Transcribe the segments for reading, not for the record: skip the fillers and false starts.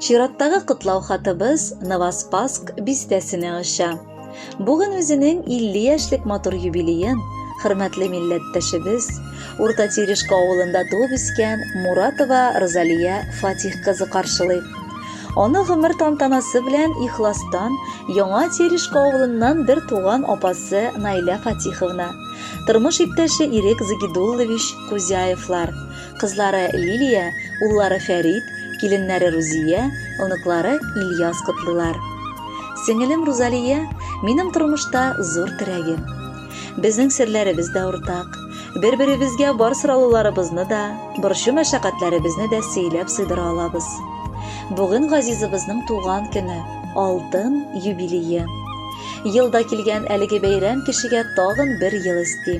Чираттагы котлау хатыбыз Новоспасск бистәсенә оча. Бүген үзенең 50 яшьлек матур юбилеен хөрмәтле милләттәшебез, Урта Терешка авылында туып үскән Муратова Розалия Фатих кызы каршылый. Аны гомер тантанасы белән ихластан Яңа Терешка авылыннан бер туган апасы Наилә Фатиховна, тормыш иптәше Ирек Загидуллович Кузяевлар, Кызлары Лилия, уллары Фәрит, киленнәре Рузия, оныклары Ильяс котлыйлар. Сеңелем Рузалия минем тормышта зур терәгем. Безнең серләребез дә уртак. Бер-беребезгә бар соралуларыбызны да, борчу-мәшәкатьләребезне дә сөйләп сыйдыра алабыз. Бүген газизыбызның туган көне, алтын юбилее. Елда килгән әлеге бәйрәм кешегә тагын бер ел өсти.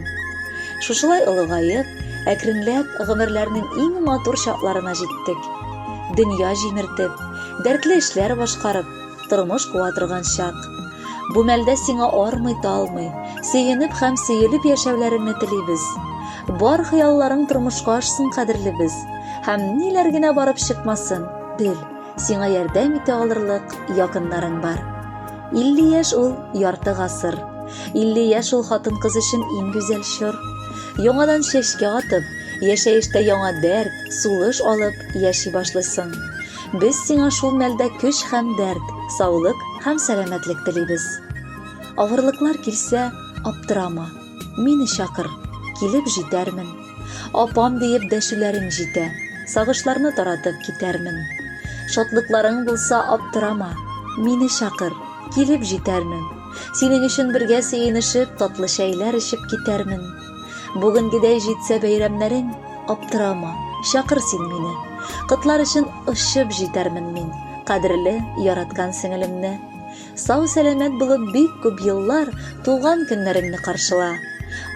Шушылай олыгаеп, әкренләп гомерләрнең иң матур чакларына җиттек. Дөнья җимертеп, дәртле эшләр башкарып, тормыш куа торган чак. Бу мәлдә сиңа армый-талмый, сөенеп һәм сөелеп яшәүләреңне телибез. Бар хыялларың тормышка ашсын, кадерлебез. Һәм ниләр генә барып чыкмасын, бел, сиңа ярдәм итә алырлык якыннарың бар. 50 яшь ул ярты гасыр. 50 яшь ул хатын-кыз өчен иң гүзәл чор. Яңадан чәчкә атып, яшәештә яңа дәрт, сулыш алып яши башлыйсың. Без сиңа шул мәлдә көч һәм дәрт, саулык һәм сәламәтлек телибез. Авырлыклар килсә, аптырама, мине чакыр, килеп җитәрмен. Апам диеп дәшүләрең җитә, сагышларны таратып китәрмен. Шатлыкларың булса, аптырама, мине чакыр, килеп җитәрмен. Синең өчен бергә сөенешеп, татлы чәйләр эчеп китәрмен. Бүгенгедәй җитсә бәйрәмнәрең, аптырама, чакыр син мине. Котлар өчен очып җитәрмен мин, кадерле, яраткан сеңелемне. Сау-сәламәт булып бик күп еллар туган көннәреңне каршыла.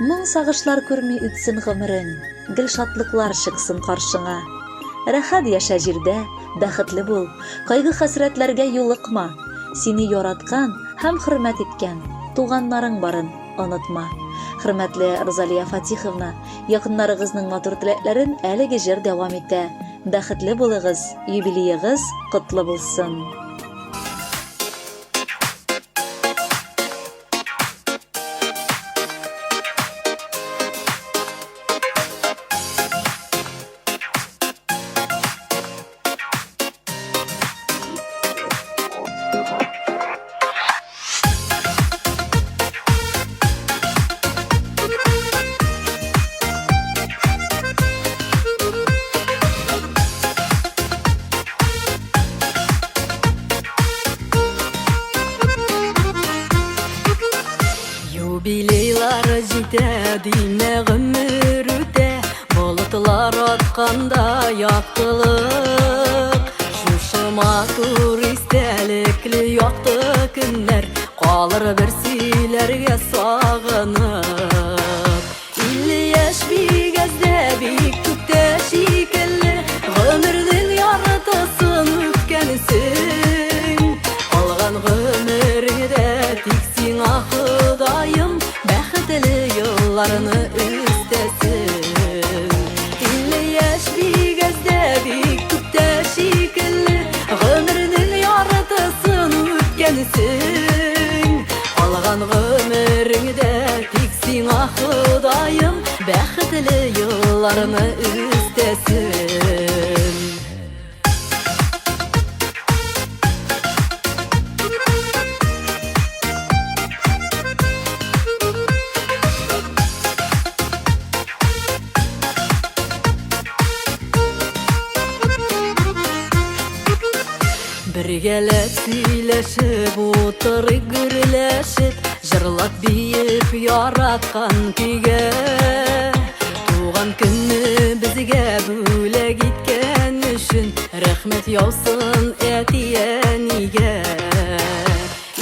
Моң-сагышлар күрми үтсен гомерең, гел шатлыклар чыксын каршыңа. Рәхәт яшә җирдә, бәхетле бул, кайгы-хәсрәтләргә юлыкма. Сине яраткан һәм хөрмәт иткән туганнарың барын онытма. Хөрмәтле Розалия Фатиховна, якыннарыгызның матур теләкләрен әлеге җыр дәвам итә. Бәхетле булыгыз, юбилеегыз котлы булсын! Юбилейлар җитә, димә гомер үтә, Болытлар атканда яктылык. Шушы матур истәлекле якты көннәр Калыр бер сөйләргә сагынып. 50 яшь бик әз дә, бик күп тә шикелле, Гомернең яртысын үткәнсең. Калган гомереңдә тик сиңа Ходаем Бәхетле елларны өстәсен. 50 яшь бик әз дә, бик күп тә шикелле, Гомернең яртысын үткәнсең. Калган гомереңдә тик сиңа Ходаем Бәхетле елларны өстәсен. Бергәләп сөйләшеп утырыйк гөрләшеп, җырлап биеп яраткан көйгә. Туган көнне безгә бүләк иткән өчен рәхмәт яусын әти-әнигә.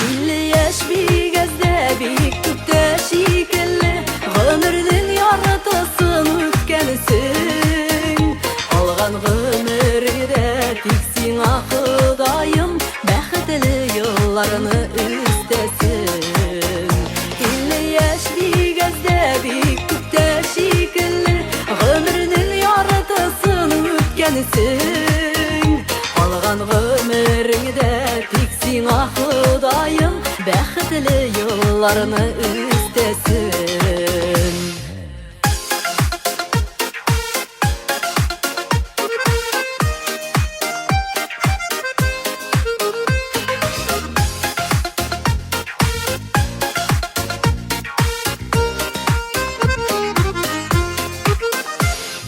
50 яшь бик әз дә, бик күп тә шикелле, гомернең яртысын үткәнсең. Калган гомергә тик сиңа Ходаем бәхетле елларны өстәсен. 50 яшь бик әз дә, бик күп тә шикелле, гомернең яртысын үткәнсең. Калган гомер бәхетле елларны өстәсен.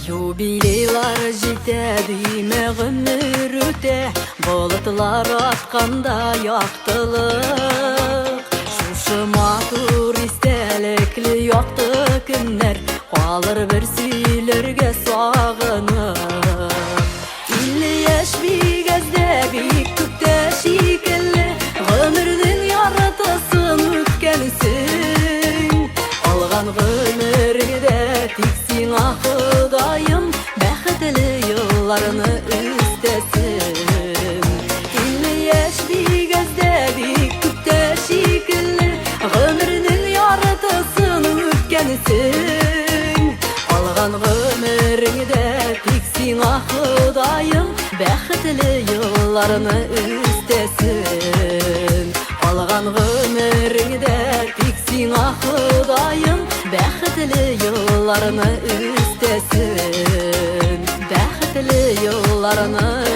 Юбилейлар җитә, димә гомер үтә, болытлар атканда яктылык. Шушы матур истәлекле якты көннәр калыр бер сөйләргә сагынып. 50 яшь бик әз дә, бик күп тә шикелле, гомернең яртысын үткәнсең. Алган гомергә тик сиңа Ходаем бәхетле елларны өстәсен. 50 яшь бик әз дә, бик күп тә шикелле, гомернең яртысын үткәнсең. Алган гомереңдә тик сиңа Ходаем бәхетле елларны өстәсен. Алган гомереңдә тик сиңа Ходаем бәхетле елларны өстәсен. Бәхетле елларны.